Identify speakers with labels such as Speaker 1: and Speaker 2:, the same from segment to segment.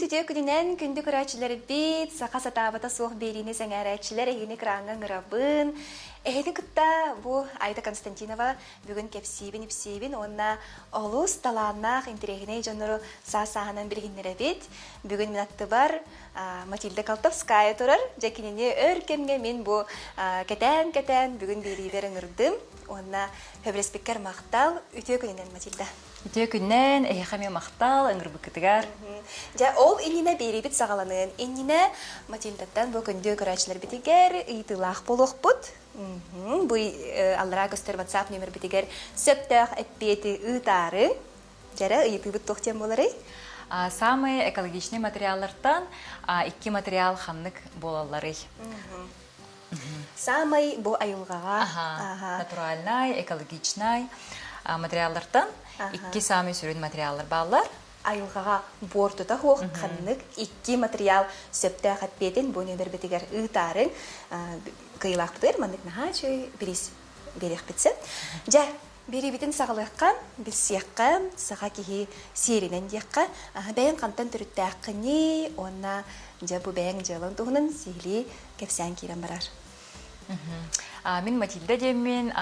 Speaker 1: Үтүө күнүнэн күндү көрөөччүлэрбит, саха сатаабата суох биэриини сэҥээрээччилэр эһигини экраҥҥа ыҥырабын. Эһигини кытта бу Айта Константинова бүгүн кэпсиибин-ипсиибин уонна олус талааннаах, интэриэһинэй дьоннору саас-сааһынан билиһиннэрэбит. Бүгүн мин аттыбар Матильда Колтовская турар. Дьэ кинини өр кэмҥэ мин бу кэтээн-кэтээн бүгүн биэриибэр ыҥырдым уонна сөбүлэспиккэр махтал. Үтүө күнүнэн, Матильда.
Speaker 2: Үтүө күннэн, эһиэхэ эмиэ махтал, ыҥырбыккытыгар.
Speaker 1: Дьэ, ол иннинэ биэриибит саҕаланыан иннинэ Матильдаттан бу күндү көрөөччүлэрбитигэр ыйытыылаах буолуохпут. Бу аллараа көстөр WhatsApp нүөмэрбитигэр сөптөөх эппиэти ыытаары. Дьэрэ, ыйытыыбыт туох диэн буоларый?
Speaker 2: Самые экологичный материаллартан икки материал ханнык буолалларый?
Speaker 1: Саамай бу айылҕаҕа
Speaker 2: натуральнай, экологичнай материаллартан икки саамай сүрүн материаллар бааллар.
Speaker 1: Айылҕаҕа буортута суох ханнык икки материал сөптөөх эппиэтин бу нүөмэрбитигэр ыытаарыҥ кыайыылаахпытыгар маннык наһаа үчүгэй бириис биэриэхпит сөп. Дьэ, биэриибитин саҕалыахха, билсиэххэ, саха киһи сиэринэн диэххэ, бэйэҥ хантан төрүттээххиний уонна дьэ бу бэйэҥ дьыалаҥ туһунан сиһилии кэпсээн киирэн барар.
Speaker 2: Мин Матильда диэммин,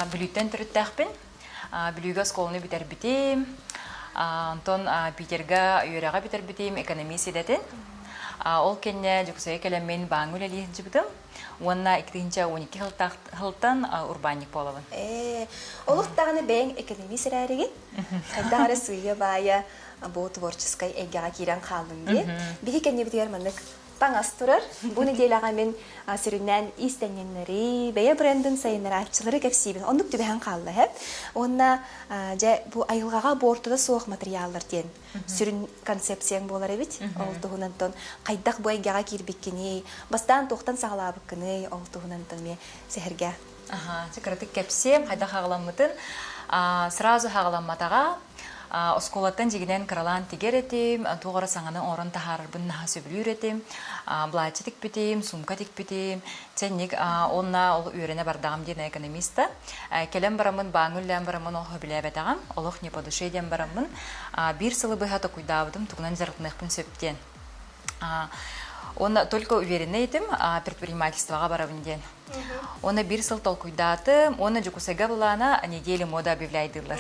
Speaker 2: Бүлүүттэн төрүттээхпин. Бүлүүгэ оскуоланы бүтэрбитим. Онтон Питерга үөрэҕи бүтэрбитим, экономист идэтин. Ол кэннэ Дьокуускайга кэлэммин бааҥҥа үлэлии сылдьыбытым. Уонна 2012 сылтан урбаанньык буолабын.
Speaker 1: Ээ, олох даҕаны бэйэҥ экономист эрээригин, хайдах эрэ сыыйа-баайа бу творческай эйгэҕэ киирэн хааллыҥ дии. Биһи кэннибитигэр маннык таҥас турар. Бу нэдиэлэҕэ мин сүрүннээн иистэнньэннэри, бэйэ брендин сайыннарааччылары кэпсиибин. Оннук түбэһэн хаалла эһэ. Уонна дьэ бу айылҕаҕа буортута суох материаллар диэн сүрүн концепцияҥ буолар эбит. Ол туһунан хайдах бу эйгэҕэ киирбиккиний, бастаан туохтан саҕалаабыккыный, ол туһунан эмиэ сэһэргээ.
Speaker 2: Аха, кыратык кэпсиэм, хайдах аҕаламмытын. Сразу аҕаламматаҕа. Оскуолаттан дьигинэн кыралаан тигэр этим, туох эрэ саҥаны оҥорон таһаарарбын наһаа сөбүлүүр этим. Былааччы тикпитим, сумка тикпитим. Чэнник уонна ол үөрэнэ бардаҕым диэн экономиста. Кэлэн бараммын, бааҥҥа үлэлээн бараммын ол сөбүлээбэтэҕим. Олох не по душе диэн бараммын, биир сылы быһа токуйдаабытым тугунан дьарыктаныахпын сөп диэн. Уонна только уверенный этим, предпринимательствоҕа барабын диэн. Уонна биир сыл толкуйдаатым, уонна Дьокуускайга былаана неделя мода объявляйдыыллар.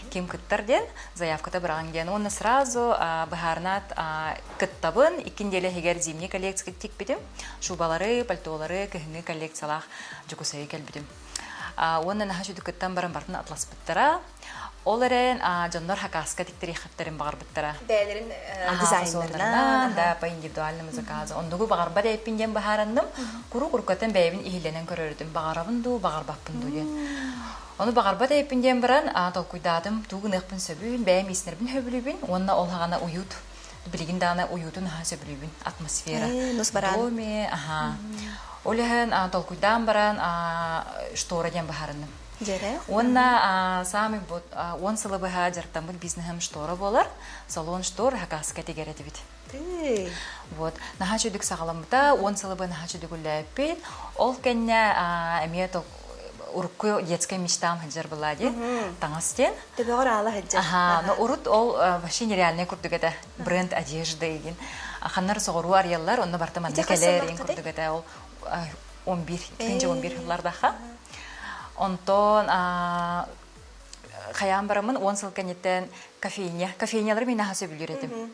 Speaker 2: Ким кыттар диэн, заявката быраҕыҥ диэн. Уонна сразу быһаарынаат кыттабын, икки неделя иһигэр зимний коллекция тикпитим. Шубалары, пальтолары, кыһыҥҥы коллекциялаах Дьокуускайга кэлбитим. Уонна наһаа үчүгэй кыттан баран бартын атласпыттара. Ол эрэн дьоннор хакаска тиктэриэххиттэрин баҕарбыттара.
Speaker 1: Бэйэлэрин дизайннарынан,
Speaker 2: да, по индивидуальному заказу. Ондугу баҕарбат эппин диэн быһааранным. Куруук уруккаттан бэйэбин иһиллэнэн көрөрүтүм. Баҕарабын дуу, баҕарбаппын дуу диэн. Ону баҕарбат эппин диэн баран толкуйдаатым, тугу гыныахпын сөбүн, бэйэм иистэнэрбин сөбүлүүбүн уонна ол хаҕана уют билигин даҕаны уютун аһа сөбүлүүбүн атмосфера.
Speaker 1: Нус бараан.
Speaker 2: Доме, аха. Ол иһин толкуйдаан баран штора диэн быһаарынным.
Speaker 1: Дьэрэ.
Speaker 2: Уонна саамай 10 сылы быһа дьарыктаммыт бизнеһым штора буолар. Салон штор хакаска тигэр этибит. Вот. Наһаа үчүгдүк саҕаламмыта, 10 сылы быһа наһаа үчүгдүк үллээппит. Ол кэннэ эмиэ урукку детская мечтам сылдьар была дии, таҥас диэн.
Speaker 1: Төбөҕөр аала сылдьар.
Speaker 2: Аха, но урут ол вообще нереальный курдук этэ. Бренд одежды игин. Ханнар соҕуруу арыйаллар, онно барта манна кэлэр игин курдук этэ. Ол 11, 2011 сыллардаха. Онтон хайаан бараммын 10 сыл кэнниттэн кофейня. Кофейнялары мин наһаа сөбүлүүр этим.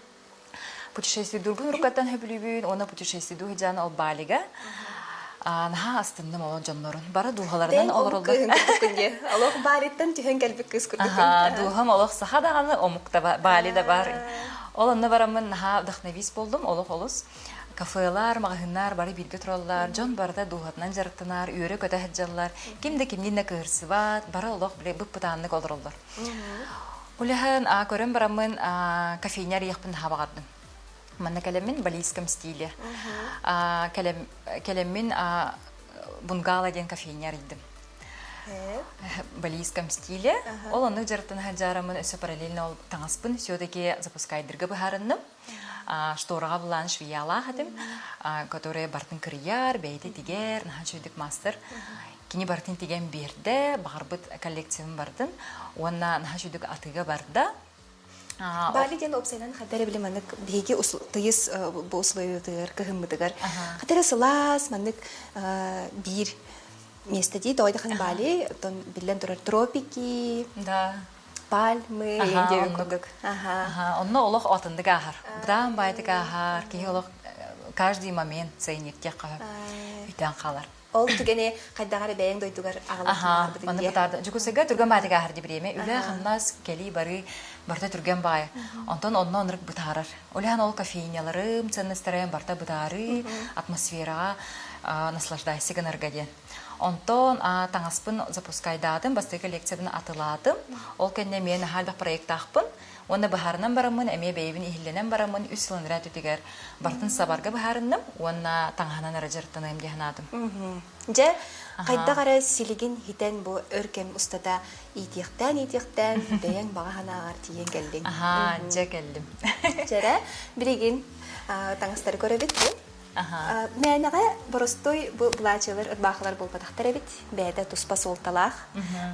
Speaker 2: Путешествуйдуурбун уруккаттан сөбүлүүбүн уонна путешествуйдуу сылдьан ол Балига наһаа астынным ол дьоннорун. Бары дууһаларынан олороллор.
Speaker 1: Олох Балиттан түһэн кэлбит кыыс курдуккун.
Speaker 2: Дууһам олох саха даҕаны омук да Бали да бар. Ол онно бараммын наһаа вдохновись болдум олох олус. Кафелар, маҕаһыыннар бары бииргэ тураллар, дьон барыта дууһатынан дьарыктанар, үөрэ-көтө сылдьаллар, ким да кимниин да кыырсыбат, бары олох били бып-бытааннык олороллор. Улахан көрөн бараммын кофейня арыйахпын наһаа баҕардым. Манна кэлэммин балийском стиле. Кэлэммин бунгало диэн кофейня арыйдым. Балийском стиле. Ол оннук дьарыктана сылдьараммын өссө параллельно ол таҥаспын все-таки запускайдырга быһаарынным. Штораҕа булаан швеялаах этим, которая бартын кырыйар, бэйэтэ тигэр, наһаа үчүгдүк мастер. Кини барытын тигэн биэрдэ, баҕарбыт коллекциябын бардын. Уонна наһаа үчүгдүк атыыга барда.
Speaker 1: Бали диэн уопсайынан ханна эрэ били маннык биһиги тыйыс бу условиятыгар кыһыммытыгар хата эрэ сылаас маннык биир миэстэ дии тоҕо диэххэ Бали оттон биллэн турар тропики
Speaker 2: да
Speaker 1: пальмы диэн курдук
Speaker 2: онно олох атындык ааһар быдаан баайтык ааһар киһи олох каждый момент ценниктиэх өйдөөн хаалар
Speaker 1: Ол түгэни хайдах эрэ бэйэҥ дойдугар аҕалан
Speaker 2: Аха, манна бытаарда. Дьокуускайга түргэн баайтык ааһар дии бириэмэ. Үлэ-хамнас, кэлии-барыы барыта түргэн баай. Онтон онно оннук бытаарар. Ол иһин ол кофейняларым, ценностарым барыта бытаарыы, атмосфераҕа наслаждайся гынарга диэн. Онтон таҥаспын запускайдаатым, бастакы коллекциябын атылаатым. Ол кэннэ эмиэ наһаа элбэх проектаахпын. Уонна быһаарынан бараммын, эмиэ бэйэбин иһиллэнэн бараммын үс сыл анараа өттүгэр барытын сабарга быһаарынным уонна таҥаһынан эрэ дьарыктаныам дии санаатым.
Speaker 1: Дьэ, хайдах эрэ силигин хитэн бу өр кэм устата иитиэхтээн-иитиэхтээн бэйэҥ баҕа санааҕар тиийэн кэллиҥ.
Speaker 2: Аһаа, дьэ кэллим.
Speaker 1: Чэрэ, билигин таҥастары көрөбүт бу. Мээнэҕэ боростуой бу былаачыалар, ырбаахылар буолбатахтар эбит. Бэйэтэ туспа суолталаах.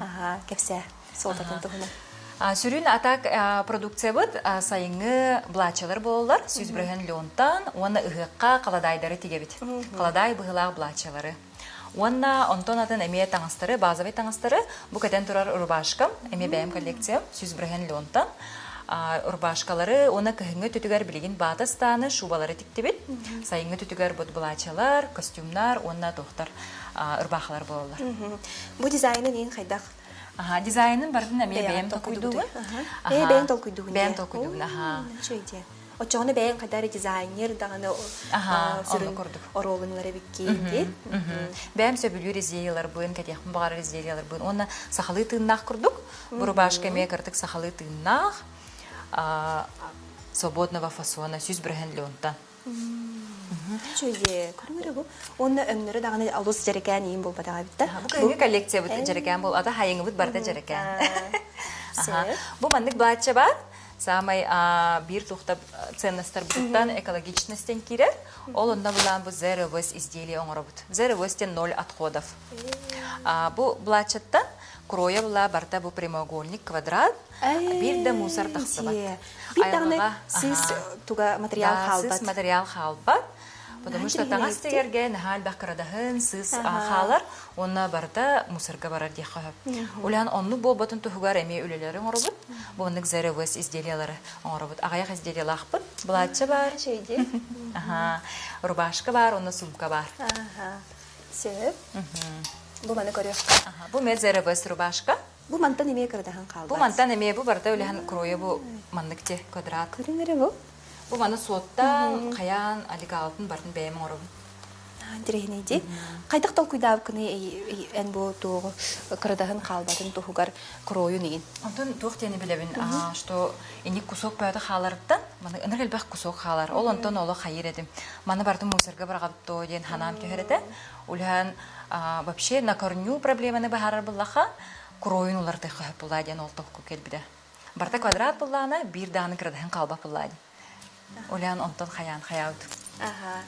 Speaker 1: Аһаа, кэпсээ суолтатын туһунан.
Speaker 2: Сүрүн атак продукциябыт сайыҥҥы былааччалар буолаллар. 100 леонтан уонна ыһыахха халадаайдары тигэбит. Халадаай быһыылаах былааччалары. Уонна онтон атын эмиэ таҥастары, базовый таҥастары бу кэтэн турар рубашкам, эмиэ бэйэм коллекциям 100 леонтан. Рубашкалары уонна кыһыҥҥы өттүгэр билигин баата ыстааны, шубалары тиктибит. Сайыҥҥы өттүгэр бут былааччалар, костюмнар уонна туохтар ырбаахылар буолаллар.
Speaker 1: Бу дизайнын иин хайдах
Speaker 2: Аха, дизайнын барытын эмиэ бэйэм толкуйдуубун.
Speaker 1: Ээ, бэйэҥ толкуйдуугун
Speaker 2: Бэйэм толкуйдуубун, аха.
Speaker 1: Үчүгэй Оччоҕуна бэйэҥ хайдах эрэ дизайнер даҕаны сүрүн оруолун ылар эбиккин дии.
Speaker 2: Бэйэм сөбүлүүр изделиеларбын, кэтиэхпин баҕарар изделиеларбын уонна сахалыы тыыннаах курдук. Бу рубашка эмиэ кыратык сахалыы тыыннаах. Свободного фасона 100 леонтан.
Speaker 1: Үчүгэй, көрүҥ эрэ бу. Уонна өҥнөрө даҕаны олус дьэрэкээн иин буолбатах эбит да.
Speaker 2: Бу кыһыҥҥы коллекциябыт дьэрэкээн буол, ата хайыҥыбыт барыта дьэрэкээн. Бу маннык былаачча баар. Саамай биир тухта ценностарбытыттан экологичностен киирэр. Ол онно булаан бу zero waste изделие оҥоробут. Zero waste ноль отходов. Бу былааччаттан кроя була барыта бу прямоугольник квадрат. Биир да мусор тахсыбат.
Speaker 1: Биир даҕаны сыыс туга материал хаалбат.
Speaker 2: Сыыс материал хаалбат. Потому что таҥас тигэргэ наһаа элбэх кырадаһын, сыыс хаалар уонна барыта мусорга барар диэххэ сөп. Улян оннук буолбатын туһугар эмиэ үлэлэри оҥоробут. Бу оннук zero waste изделиялары оҥоробут. Аҕыйах изделиялаахпыт. Былаачча баар. Аха. Рубашка баар, уонна сумка баар.
Speaker 1: Сөп. Бу маны көрүөххэ.
Speaker 2: Бу эмиэ zero waste рубашка.
Speaker 1: Бу мантан эмиэ кырадаһан хаалбат.
Speaker 2: Бу мантан эмиэ бу барыта үлэһэн кроя бу маннык те квадрат.
Speaker 1: Көрүҥ эрэ бу.
Speaker 2: Бу маны суоттаан, хайаан, алигаалтын бартын бэйэм оҥоробун.
Speaker 1: Интэриэһинэй Хайдах толкуйдаабыккыный эн бу туоҕу кырадаһын хаалбатын туһугар кройун игин?
Speaker 2: Онтон туох диэни билэбин, что инник кусок бөөтө хааларыттан, маны ыныр элбэх кусок хаалар. Ол онтон олох хайыр этим. Маны бартын мусорга быраҕабыт диэн ханаам түһэр этэ. Улахан вообще на корню проблеманы быһаарар буллаха, куройун уларытыахха сөп буллаа диэн ол толку кэлбитэ. Барыта квадрат буллаана, биир даҕаны кырадаһын хаалбат буллаа диэн. Улян онтон хайаан хайаабыт.
Speaker 1: Аха.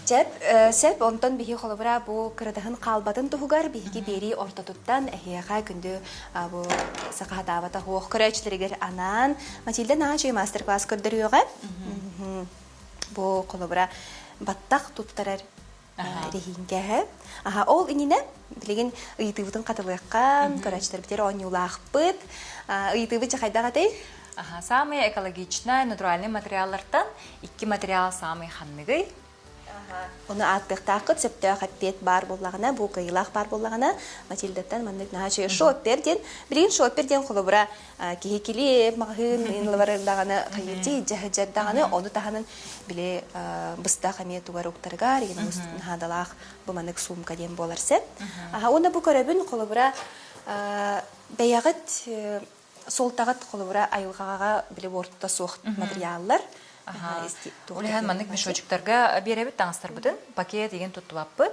Speaker 1: Чэп, сеп, онтон биһи холобура бу кырадаһын хаалбатын туһугар биһиги биэрии ортотуттан эһиэхэ күндү бу сахаһатаабата хуох көрөөччүлэригэр анаан Матильда Наачуй мастер-класс көрдөрүөҕэ. Бу холобура баттах туттарар эрэһииҥкэһэ. Аха, ол иннинэ билигин ыйытыыбытын хатылыахха, көрөөччүлэрбитигэр оонньуулаахпыт. Ыйытыыбыт дьэ хайдах этэй?
Speaker 2: Аха, самый экологичный, натуральный материаллартан икки материал самый ханныгый?
Speaker 1: Ону ааттыахтааххыт сөптөөх эппиэт баар буоллаҕына, бу кыайыылаах баар буоллаҕына, Матильдаттан маннык наһаа үчүгэй шоппер диэн. Билигин шоппер диэн холобура киһи килиэп, маҕаһыын ылар даҕаны, хайыти дьаһыдьар даҕаны, ону таһынан били быстах эмиэ тугар уктарыгар наадалаах бу маннык сумка диэн буолар сөп. Уонна бу көрөбүн холобура бэйэҕит суолтаҕыт холобура айылҕаҕа били буортута суох материаллар.
Speaker 2: Улахан маннык мешочектарга биэрэбит таҥастарбытын, пакет игин туттубаппыт.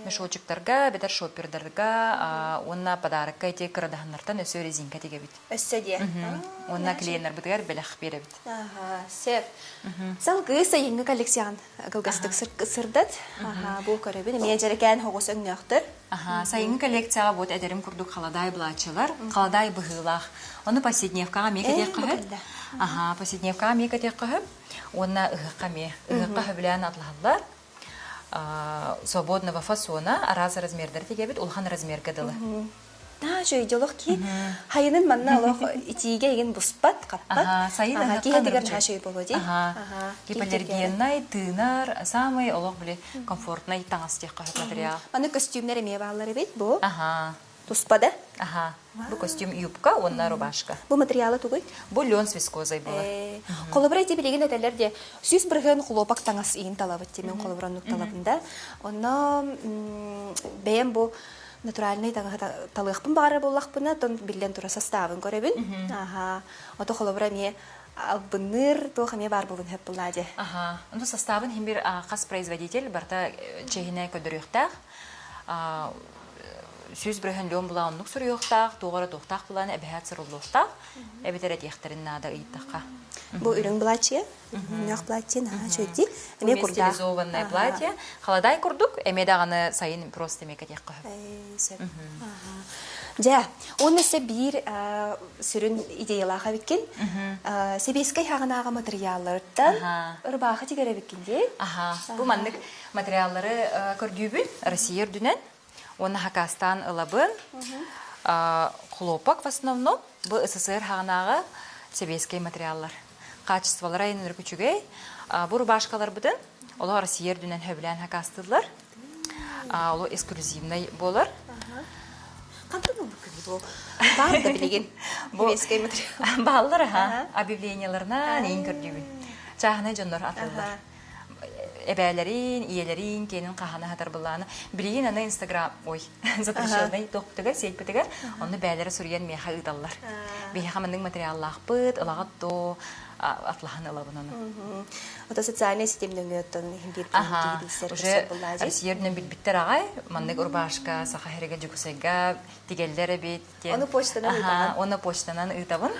Speaker 2: Мешочектарга, бэтэр шоппердарга уонна подарокка ити кырадаһыннартан өссө резинка тигэбит.
Speaker 1: Өссө диэ.
Speaker 2: Уонна клиеннарбытыгар бэлэх биэрэбит.
Speaker 1: Сөп. Салгыы сайыҥҥы коллекцияҕын кылгастык сырдат. Бу көрөбүн. Эмиэ дьэрэкээн хоҕус өҥнөөхтөр.
Speaker 2: Сайыҥҥы коллекцияҕа вот эдэрим курдук халадаай былааччылар, халадаай быһыылаах. Ону повседневкаҕа эмиэ кэтиэххэ сөп. Аха, повседневкаҕа эмиэ кэтиэххэ сөп. Уонна ыһыахха эмиэ. Ыһыахха сөбүлээн атлаһаллар. Свободного фасона, араас размердары тигэбит, улахан размерга дылы.
Speaker 1: Наачуй дьолох ки хайынын манна олох итиигэ игин буспат, хаппат.
Speaker 2: Сайын
Speaker 1: Киһитигэр наачуй боло ди.
Speaker 2: Гипоаллергеннай, тыынар, самый олох били комфортный таҥас диэххэ сөп материал.
Speaker 1: Аны көстүүмнэр эмиэ бааллар эбит бу. Туспа да?
Speaker 2: Аха. Бу костюм юбка уонна рубашка.
Speaker 1: Бу материала тугуй?
Speaker 2: Бу лен с вискозой буолар.
Speaker 1: Холобура ити билигин этэллэр диэ 100% хлопок таҥас иин талабыт диэн холобура оннук талабын да. Онно бэйэм бу натуральный таҥаһы талыахпын баҕарар буоллахпына, тон биллэн тура составын көрөбүн. Аха. Ото холобура эмиэ албынныыр туох эмиэ баар буолун сөп буллаа дьэ.
Speaker 2: Аха. Ону составын хим бир хас производитель барта чэһинэ көрдөрүөхтээх. 100% леон була оннук суруйуохтаах, туох эрэ туохтаах булаан эбэһээт суруллуохтаах, эбэтэр этиэхтэрин наада ыйыттахха.
Speaker 1: Бу үрүҥ былааччыйа, үрүҥ платье наһаа үчүгэй Эмиэ курдаах.
Speaker 2: Стилизованное платье. Халадай курдук, эмиэ даҕаны сайын просто эмиэ кэтиэххэ
Speaker 1: сөп. Дьэ, уонна өссө биир сүрүн идеялаах эбиккин. Сэбиэскэй хаҕынааҕы матырыйаалларыттан ырбаахы тигэр эбиккин дии.
Speaker 2: Аха. Бу маннык материаллары көрдүүбүн Россия үрдүнэн уонна хакастаан ылабын. Хлопок в основном бу СССР хаҕынааҕы сэбиэскэй материаллар. Хаачыстыбалара айаннары үчүгэй. Бу рубашкаларбытын олох Россия үрдүнэн сөбүлээн хакастыыллар. Ол эксклюзивный буолар.
Speaker 1: Хантан ылбыккын бу? Баар да билигин сэбиэскэй материал.
Speaker 2: Бааллар аха. Объявленияларынан иин көрдүүбүн. Чааһынай дьоннор атыыллар. Эбээлэрин, ийэлэрин киэнин хаһана сатар былааны. Билигин аны Инстаграм, ой, запрещенный туохпутугар, сетьпитигэр, онно бээлэрэ суруйан миэхэ ыыталлар. Биһиэхэ маннык материаллаахпыт, ылаҕыт доо, атлаһан ылабын ону.
Speaker 1: Ото социальнай ситим нөҥүөттөн биир
Speaker 2: Аха, уже Россия үрдүнэн билбиттэр аҕай, маннык рубашка Саха сиригэр Дьокуускайга тигэллэр эбит диэн.
Speaker 1: Ону почтанан ыытаҕын?
Speaker 2: Уонна почтанан ыытабын.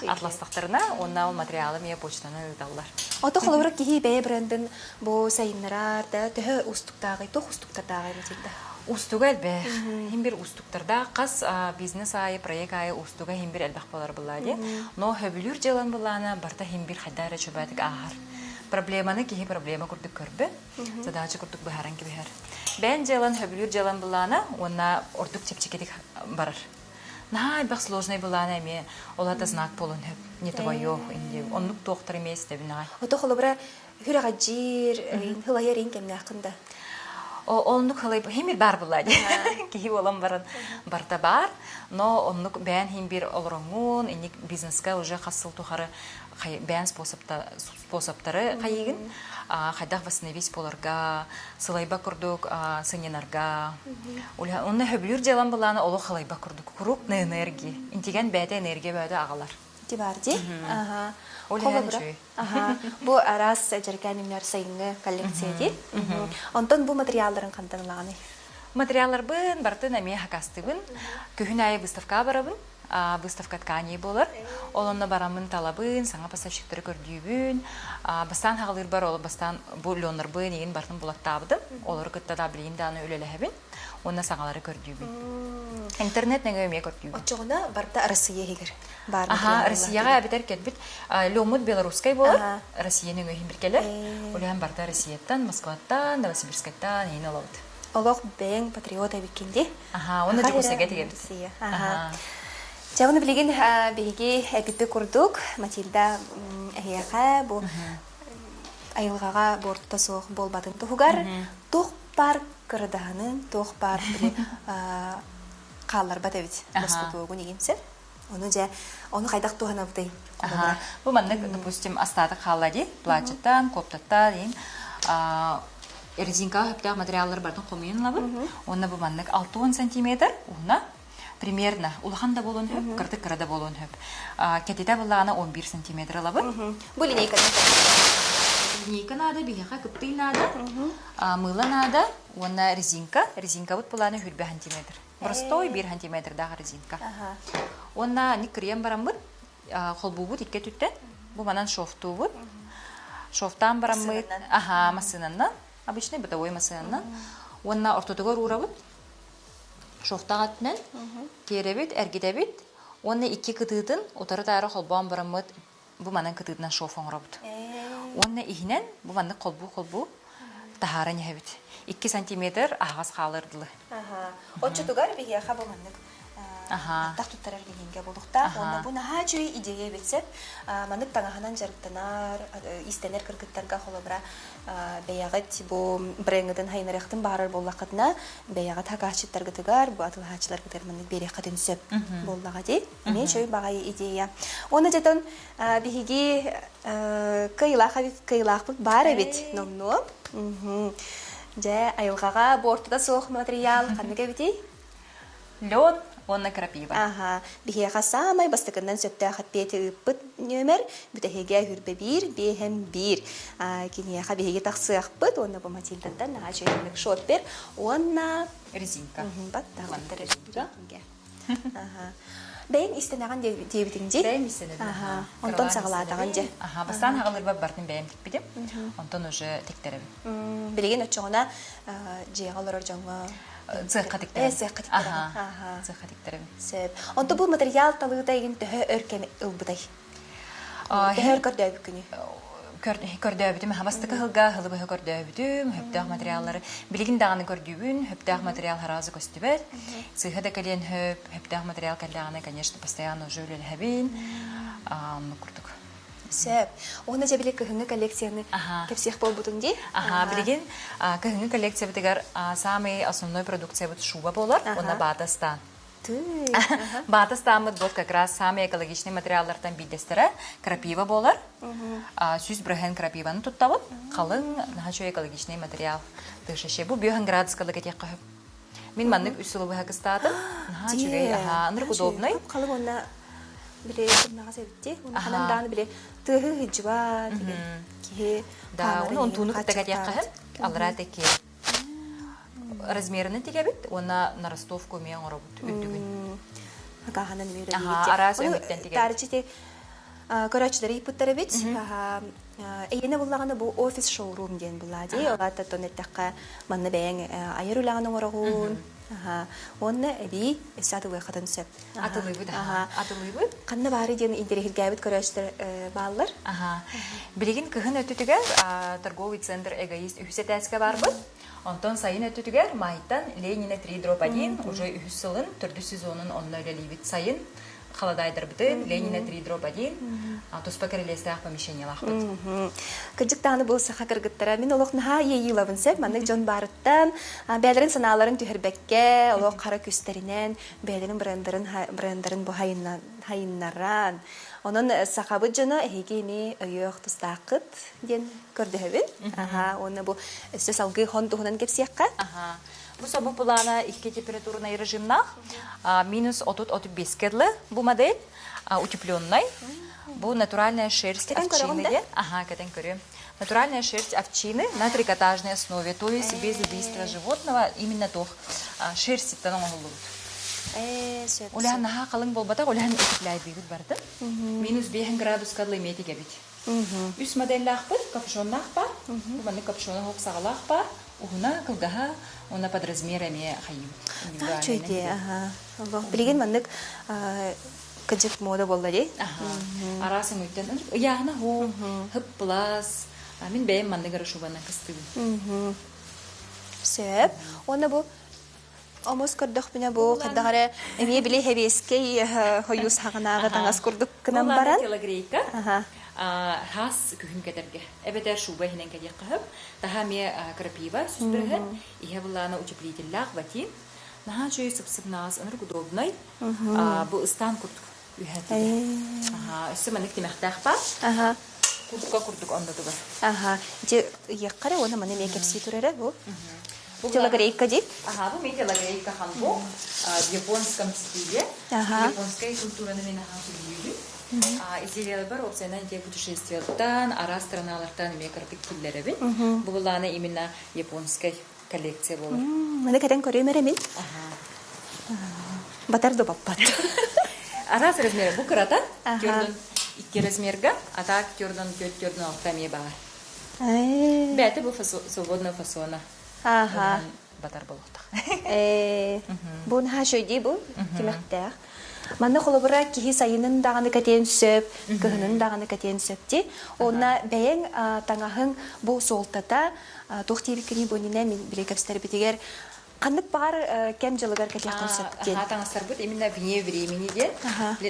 Speaker 2: Атластахтарына, уонна ол материалы эмиэ почтанан ыыталлар.
Speaker 1: Ото холобура киһи бэйэ брендин бу сайыннарар да төһө уустуктааҕый, туох уустуктардааҕый Матильда?
Speaker 2: Уустуга элбэх. Хим бир уустуктардаах хас бизнес аайы, проект аайы уустуга хим бир элбэх болар булла ди. Но хөбүлүүр дьыалан буллаана барта хим бир хайда эрэ чөбөтүк ааһар. Проблеманы киһи проблема курдук көрбөт, задача курдук быһааран кэбиһэр. Бэйэн дьыалан хөбүлүүр дьыалан буллаана уонна ордук чэпчэкитик барар. Наһаа элбэх сложный былаана эмиэ ол ата знак буолуон сөп. Не твое инди. Оннук туохтар эмиэ истэбин аҕай.
Speaker 1: Ото холобура хүрэҕэдьиир, хылайар ин кэмнээххин да.
Speaker 2: Оннук хылай химир бар була ди. Киһи болан баран барта бар, но оннук бэйэн хим бир олороҥҥун, инник бизнеска уже хас сыл тухары бэйэн способтары хайыгын хайдах восстановить боларга, сылайба курдук сынньанарга. Онно хөбүлүүр дьыалам былаана олох халайба курдук. Крупная энергия. Интиген бэйэтэ энергия бэйэтэ аҕалар.
Speaker 1: Ити бар дии. Аха. Холобура. Аха. Бу араас дьэркээн үҥнэр сайыҥҥы коллекция дии. Онтон бу материалларын хантан ылаҕыный?
Speaker 2: Материалларбын барытын эмиэ хакастыыбын. Күһүн аайы выставкаҕа барабын. Выставка тканей буолар. Ол онно бараммын талабын, саҥа поставщиктары көрдүүбүн. Бастаан хаҕалыырбар ол бастаан бу леннарбын игин барытын булаттаабытым. Олору кытта да билигин даҕаны үлэлэһэбин. Уонна саҥалары көрдүүбүн. Интернет нөҥүө эмиэ көрдүүбүн.
Speaker 1: Оччоҕуна барыта Россия иһигэр баар
Speaker 2: Аха, Россияҕа эбэтэр кэлбит леммут белорусскай буолар. Россия нөҥүө иһин кэлэр. Улахан барыта Россияттан, Москваттан, Новосибирскайтан иһин олобут.
Speaker 1: Олох бэйэҥ патриот эбиккин дии.
Speaker 2: Аха, уонна Дьокуускайга тигэбит.
Speaker 1: Аха. Дьэ, уну билигин биһиги эпиппит курдук Матильда эһиэхэ бу айылҕаҕа буортута суох буолбатын туһугар туох баар кырадаһынын, туох баар хаалларбат эбит лоскутуогун игинсэр. Ону дьэ, ону хайдах туһанабытый?
Speaker 2: Бу маннык, допустим, астаатык хаалла дии, платьеттан, коптаттан, иин резинкаҕа сөптөөх материаллар барытын хомуйан ылабын. Уонна бу маннык 60 сантиметр уһуна. Примерно улахан да буолуон сөп, кырдык кыра да буолуон сөп. Кэтитэ былаана 11 сантиметр ылабыт.
Speaker 1: Бу линейка
Speaker 2: Линейка наада, биһиэхэ кыптый наада, мыыла наада уонна резинка. Резинкабыт былаана 20 сантиметр. Простой 1 сантиметрдаах резинка. Уонна ник кырыйан бараммыт, холбуубут икки өттүттэн. Бу манан шовтуубут. Шовтаан бараммыт, аха, массыынанан, обычный бытовой массыынанан. Уонна ортотугар уурабыт. Шовтаах өттүнэн тиэрэбит, эргитэбит уонна икки кытыытын утары-таары холбоон бараммыт бу манан кытыытынан шов оҥоробут. Уонна иһинэн бу маннык холбуу-холбуу таһааран иһэбит. 2 сантиметр аһаҕас хаалар дылы.
Speaker 1: Оччотугар биһиэхэ бу маннык аттах туттарар линиингэ буолуохтаах. Уонна бу наһаа үчүгэй идея эбит сөп. Маннык таҥаһынан дьарыктанар, иистэнэр кыргыттарга холобура бэйэҕит бу брендҥытын хайынарыахтын баҕарар буоллаххытына, бэйэҕит хакааччыттаргытыгар, бу атыылаһааччыларгытыгар маннык биэриэххитин сөп буоллаҕа дии. Эмиэ үчүгэй баҕайы идея. Уонна дьэтон биһиги кыайыылаах кыайыылаахпыт баар эбит номнуо. Дьэ, айылҕаҕа буортута суох материал ханнык эбитий?
Speaker 2: Лен уонна крапива.
Speaker 1: Аха, биһиэхэ саамай бастакыннан сөптөөх эппиэти ыыппыт нүөмэр бүтэһигэ хүрбэ биир, биэһэм биир. Киниэхэ биһиги тахсыахпыт уонна бу Матильдаттан наһаа үчүгэйдик шоппер уонна
Speaker 2: резинка.
Speaker 1: Баттаҕыттар резинка. Бэйэҥ истэнэҕин диэбитиҥ дии.
Speaker 2: Бэйэм истэнэбин.
Speaker 1: Онтон саҕалаатаҕын дьэ.
Speaker 2: Аха, бастаан хаҕалырбар бартын бэйэм тикпитим. Онтон уже тиктэрэбин.
Speaker 1: Билигин оччоҕуна дьиэҕэ олорор дьоҥҥо
Speaker 2: Цехха тиктэрэбин.
Speaker 1: Цехха тиктэрэбин. Аха.
Speaker 2: Цехха тиктэрэбин.
Speaker 1: Сөп. Онто бу материал талыыта игин төһө өр кэм ылбытай? Төһө өр көрдөөбүккүнүй?
Speaker 2: Көрдөөбүтүм. Бастакы сылга сылы быһа көрдөөбүтүм. Сөптөөх материаллары билигин даҕаны көрдүүбүн. Сөптөөх материал сразу көстүбэт. Сыыһа да кэлиэн сөп. Сөптөөх материал кэллэҕинэ, конечно, постоянно уже үлэлэһэбин. Оннук курдук.
Speaker 1: Сөп. Уонна дьэ били кыһыҥҥы коллекцияны кэпсиэх буолбутуҥ дии?
Speaker 2: Аха, билигин кыһыҥҥы коллекциябытыгар самый основной продукциябыт шуба буолар уонна баата ыстаан. Баата ыстааммыт вот как раз самый экологичный материаллартан биирдэстэрэ крапива буолар. 100% крапиваны туттабыт. Халыҥ, наһаа үчүгэй экологичный материал. Дышащий. Бу 5 градуска этиэххэ сөп. Мин маннык үс сылы быһа кыстаатым. Наһаа үчүгэй, аһаа, ынырык удобный.
Speaker 1: Халыҥ уонна били сымнаҕас эбитти. Уонна ханан даҕаны били тыаһы ыһыдьыбат киһи
Speaker 2: Да, уну онтууну кытта кэтиэххэ аллараа тэки размерынан тигэбит уонна на ростовку эмиэ оҥоробут үрдүгүн.
Speaker 1: Акааһынан эмиэ
Speaker 2: Араас өҥүттэн тигэбит.
Speaker 1: Таарыччы ити көрөөччүлэри ыйыппыттар эбит. Эйиэнэ буллаҕына бу офис шоурум диэн буллаа дии. Ол аата оттон эттэххэ манна бэйэҥ айар үлэҕин оҥороҕун. Уонна эбии өссө атылыаххытын сөп.
Speaker 2: Атылыыбыт, атылыыбыт.
Speaker 1: Ханна баары диэн интэриэһиргээбит көрөөччүлэр бааллар.
Speaker 2: Билигин кыһын өттүтүгэр торговый центр «Эгоист» үһүс этээскэ барбыт. Онтон сайын өттүтүгэр Майтан Ленина 3 дробь 1 уже үһүс сылын, төрдүс сезонун онно үлэлиибит. Сайын халадаайдарбытын Ленина 3 дробь 1 туспа кирилиэстээх помещениелаахпыт.
Speaker 1: Кырдьык даҕаны бу саха кыргыттара мин олох наһаа иэйиилабын сөп маннык дьон баарыттан бэйэлэрин санааларын түһэрбэккэ олох хара күстэринэн бэйэлэрин брендарын брендарын бу хайыннаран онон сахабыт дьоно эһиги эмиэ өйөөх тустааххыт диэн көрдөһөбүн аха уонна бу өссө салгыы хон туһунан кэпсиэххэ
Speaker 2: аха бу собу плана икки температурный режимнаах минус 30-35 кедлы бу модель утепленный бу натуральная шерсть овчины диэн ага кэтэн көрүөм натуральная шерсть овчины на трикотажной основе то есть без убийства животного именно туох шерститтэн оҥоһуллубут Улахан наһаа халыҥ буолбатах, улахан утепляйдыыбыт бардым. Минус 5 градуска дылы эбит. Үс моделлаахпыт, капюшоннаах баар, бу маннык капюшона оһох саҕалаах баар, уһуна, кылгаһа, уонна под размер эмиэ хайыыбыт.
Speaker 1: Үчүгэй аха. Билигин маннык кыдьык мода буолла дии.
Speaker 2: Араас өҥүттэн ыйааһына хуу, хып-плас. Мин бэйэм маннык эрэ шубанан кыстыыбын.
Speaker 1: Сөп. Уонна бу Омос көрдөхпүнэ бу хайдах эрэ эмиэ били хэбиэскэй хойуус хаҕынааҕы таҥас курдук гынан баран.
Speaker 2: Телогрейка хас күһүн кэтэргэ эбэтэр шуба иһинэн кэтиэххэ сөп. Таһа эмиэ крапива сүспүрүһэн, иһэ былаана утеплителлээх ватин. Наһаа үчүгэй сып-сымнаҕас ынырык удобнай. Бу ыстаан курдук үһэ Аха, өссө маннык тимэхтээх баар.
Speaker 1: Аха.
Speaker 2: Куртка курдук оннотугар.
Speaker 1: Аха. Ити ыйыахха эрэ уонна маны эмиэ кэпсии тур эрэ бу. Телогрейка дии?
Speaker 2: Аха, бу мин телогрейка ханбок в японском стиле. Японскай культураны мен ахан сөбүлүүбүн. Изделияларбар опсайынан те путешествияттан, араас страналартан эмиэ кырдык киллэрэбин. Бу былаана именно японскай коллекция буолар.
Speaker 1: Маны кэтэн көрүөм эрэ мин. Батар да баппат.
Speaker 2: Араас размера бу кырата, төрдөн икки размерга, а так төрдөн төрт төрдөн алта эмиэ баар. Бэйэтэ бу свободного фасона.
Speaker 1: Аха.
Speaker 2: Батар болуохтаах.
Speaker 1: Бу наһаа үчүгэй бу тимэхтээх. Манна холобура киһи сайынын даҕаны кэтиэн сөп, кыһынын даҕаны кэтиэн сөп дии. Уонна бэйэҥ таҥаһыҥ бу суолтата туох диэбиккиний бу иннинэ мин били кэпсэтэрбитигэр ханнык баҕар кэм дьылыгар кэтиэххин сөп диэн.
Speaker 2: Аха таҥастарбыт именно вне времени диэн.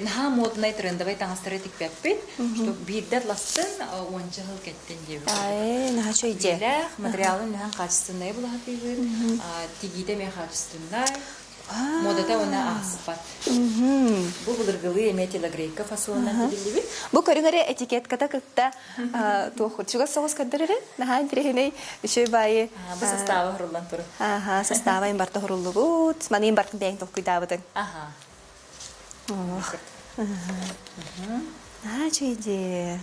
Speaker 2: Наһаа моднай трендовай таҥастары тикпэппит, что биирдэ атластын уонча сыл кэттин диэбит.
Speaker 1: Ээ, наһаа үчүгэй дии.
Speaker 2: Биилээх, материалын наһаа качественнай булаһатыыбыт, тигиитэ эмиэ качественнай. Модата уонна ааспат. Бу былыргылыы эмиэ телогрейка фасонунан тигиллибит.
Speaker 1: Бу көрүҥ эрэ этикетката кытта туох чугас соҕус көрдөр эрэ. Наһаа интэриэһинэй үчүгэй баайы.
Speaker 2: Бу састааба хуруллан турар.
Speaker 1: Аха, састааба им барта хуруллубут. Маны им бартын бэйэҥ толкуйдаабытыҥ.
Speaker 2: Аха.
Speaker 1: Ох. Наһаа үчүгэй дии.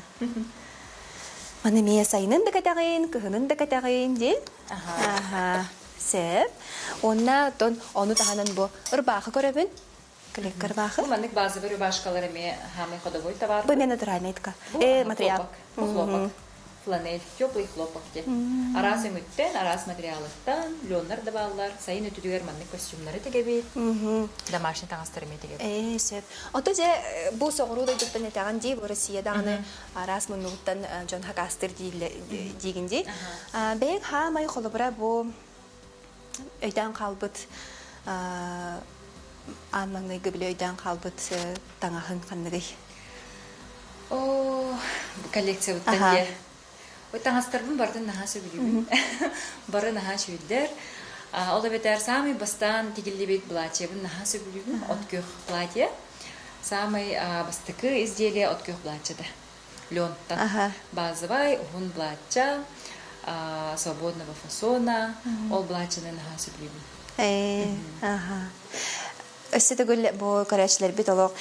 Speaker 1: Маны эмиэ сайынын да кэтэҕин, кыһынын да кэтэҕин дии. Аха. Сөп. Уонна оттон ону таһынан бу ырбаахы көрөбүн. Клетка ырбаахы.
Speaker 2: Бу маннык базовый рубашкалар эмиэ хаамай ходовой товар.
Speaker 1: Бу эмиэ натуральный ткань.
Speaker 2: Бу
Speaker 1: Э, материал.
Speaker 2: хлопок. Бу хлопок. Фланель, теплый хлопок диэн. Араас өҥүттэн, араас материалыттан, леннар да бааллар. Сайын өтүтүгэр маннык костюмнары тигэбит. Домашний таҥастары эмиэ тигэбит.
Speaker 1: Ээ, сөп. Ото дьэ бу соҕуруу дойдуттан этэҕин дии, бу Россия даҕаны араас муннугуттан дьон хакаастыр диигин дии. Бэйэҥ хаамай холобура бу өйдөөн хаалбыт аан маҥнайгы били өйдөөн хаалбыт таҥаһыҥ ханныгый?
Speaker 2: Оо, коллекциябыттан дьэ. Ой, таҥастарбын барытын наһаа сөбүлүүбүн. Бары наһаа үчүгэйдэр. Ол эбэтэр саамай бастаан тигиллибит платьебын наһаа сөбүлүүбүн. От күөх платье. Саамай бастакы изделие от күөх платьета. Леонтан. Базовай, уһун платья, свободного фасона. Ол платьены наһаа сөбүлүүбүн.
Speaker 1: Ээ, аха. Өссө төгүл бу көрөөччүлэрбит олох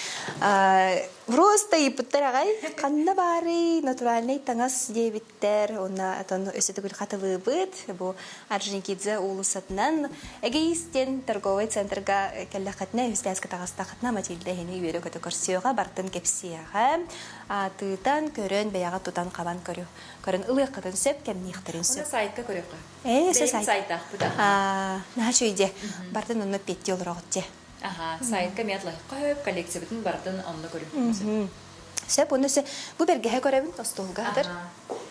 Speaker 1: просто ыйыппыттар аҕай ханна баарый натуральнай таҥас диэбиттэр уонна отон өссө төгүл хатылыыбыт бу Орджоникидзе уулуссатынан Эгеист диэн торговай центрга кэллэххитинэ үһүстээскэ таҕыстаххытына Матильда эһини үөрэ-көтө көрсүөҕэ бартын кэпсиэҕэ тыытан көрөн бэйэҕэ тутан хабан көрү көрөн ылыаххытын сөп кэмниэхтэрин сөп
Speaker 2: Онно сайтка көрүөххэ
Speaker 1: Ээ,
Speaker 2: Бэйэбит
Speaker 1: сайт.
Speaker 2: сайтаахпыт
Speaker 1: Аа, наһаа үчүгэй дьэ. Бартын онно петти олороҕут дьэ.
Speaker 2: Аха, сайтка эмиэ атлаһыахха сөп, коллекциябытын барытын онно көрүөххэ сөп.
Speaker 1: Сөп, уонна өссө бу бэргэһэ көрөбүн остуолга хатар.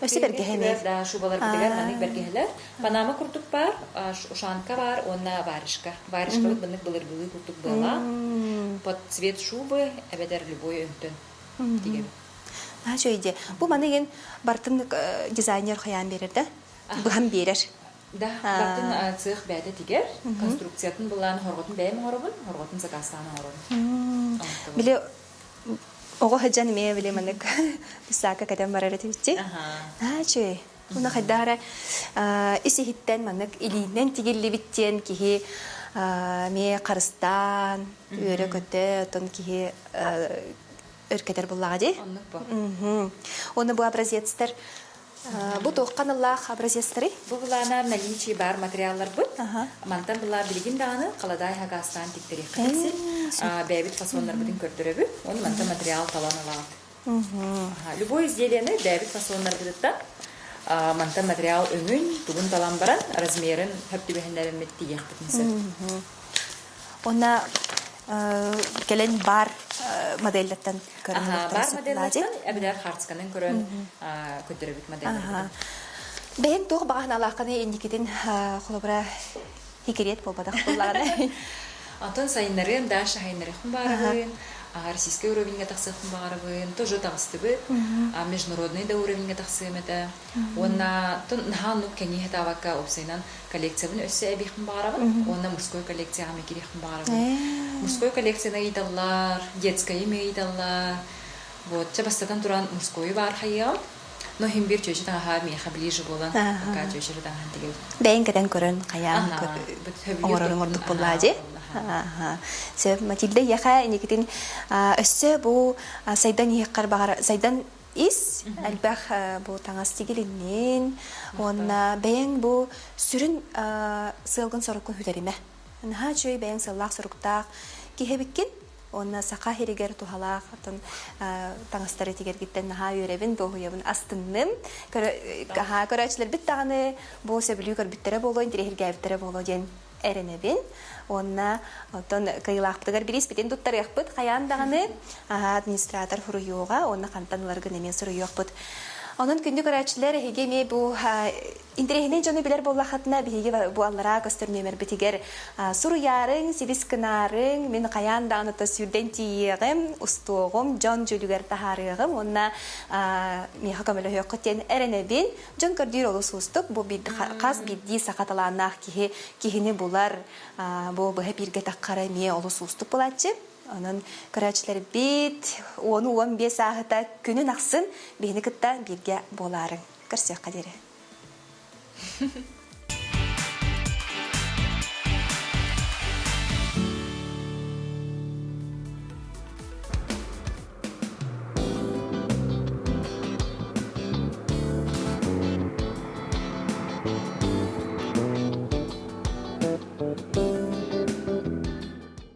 Speaker 1: Өссө бэргэһэ эмиэ.
Speaker 2: Да, шубаларбытыгар маннык бэргэһэлэр. Панама курдук баар, ушанка баар уонна варежка. Варежкабыт маннык былыргылыы курдук быалаах. Под цвет шубы эбэтэр любой өҥтөн тигэбит.
Speaker 1: Наһаа үчүгэй дьэ. Бу маны игин бартын дизайнер хайаан биэрэр да? быһан биэрэр.
Speaker 2: Да, бартын цех бэйэтэ тигэр, конструкциятын былаан хорҕотун бэйэм оҥоробун, хорҕотун заказтаан оҥоробун.
Speaker 1: Били оҕо сылдьан эмиэ били маннык писака кэтэн барар этибитчи. Аа үчүгэй. Уна хайдах эрэ ис иһиттэн маннык илиинэн тигиллибит диэн киһи эмиэ харыстаан, үөрэ-көтө, оттон киһи өркетер буллаҕа дии.
Speaker 2: Оннук бу.
Speaker 1: Уонна бу образецтар Бу туохха аналлаах образецтарый?
Speaker 2: Бу былаана наличии баар материалларбыт. Мантан былаа билигин даҕаны халадаай хагаастаан тиктэриэххэ син. Бэйэбит фасоннарбытын көрдөрөбүт. Уонна мантан материал талан ылаҕыт. Любой изделиени бэйэбит фасоннарбытыттан мантан материал өҥүн, тугун талан баран размерын хөп түбэһиннэриммит тиийиэхпитин сөп.
Speaker 1: Уонна кэлэн бар модельлэртэн көрөн
Speaker 2: Бар модельлэртэн эбэтэр хартысканан көрөн көрдөрөбүт модельлэрбитин.
Speaker 1: Бэйэҥ туох баҕаһыналааххыный инникитин холобура хикириэт буолбатах буоллаҕына.
Speaker 2: Онтон сайыннарыам дальше сайыннарыахпын баҕарабын, российскай уровеньга тахсыахпын баҕарабын, тоже таҕыстыбыт, международный да уровеньга тахсыам этэ. Уонна наһаа оннук кэҥии сатаабакка уопсайынан коллекциябын өссө эбиэхпин баҕарабын уонна мужской коллекцияҕа эмиэ киириэхпин баҕарабын. Мужской коллекцияны ыйыталлар, детскайы эмиэ ыйыталлар. Вот, чэ бастатан туран мужскойу баар хайыаҕым. Но иһин биир чүөчэ таҥаһа миэхэ ближе буолан, пока чүөчэ эрэ таҥаһын тигэбин.
Speaker 1: Бэйэҥ кэтэн көрөн хайаан оҥорорун ордук буоллаа дии. Сөп, Матильда эйиэхэ инникитин өссө бу сайдан иһиэххэр баҕар сайдан ис элбэх бу таҥас тигилиннин уонна бэйэҥ бу сүрүн сыалгын соруккун сүтэримэ. Наһаа үчүгэй бэйэҥ сыаллаах соруктаах киһи эбиккин. Уонна саха иһигэр туһалаах атын таҥастары тигэргиттэн наһаа үөрэбин, дуоһуйабын, астынным. Көрөөччүлэрбит даҕаны бу сөбүлүү көрбүттэрэ буолуо, интэриэһиргээбиттэрэ буолуо диэн эрэнэбин. Уонна оттон кыайыылаахпытыгар бирииспитин туттарыахпыт хайаан даҕаны администратор суруйуоҕа уонна хантан ыларгын эмиэ суруйуохпут. Онон күндү көрөөччүлэр, эһиги эмиэ бу Интэриэһинэй дьону билэр буоллаххытына, биһиги бу аллараа көстөр нүөмэрбитигэр суруйаарыҥ, сибис гынаарыҥ, мин хайаан даҕаны сүүрдэн тиийиэҕим, устуоҕум, дьон дьүүлүгэр таһаарыаҕым уонна миэхэ көмөлөһүөххүт диэн эрэнэбин. Дьон көрдүүр олус уустук. Бу хас биирдии саха талааннаах киһи киһини булар, бу быһа бииргэ таххара эмиэ олус уустук буолааччы. Онон көрөөччүлэрбит 10-15 ааһыта күнүн ахсын биһини кытта бииргэ буолаарыҥ. Көрсүөххэ диэри.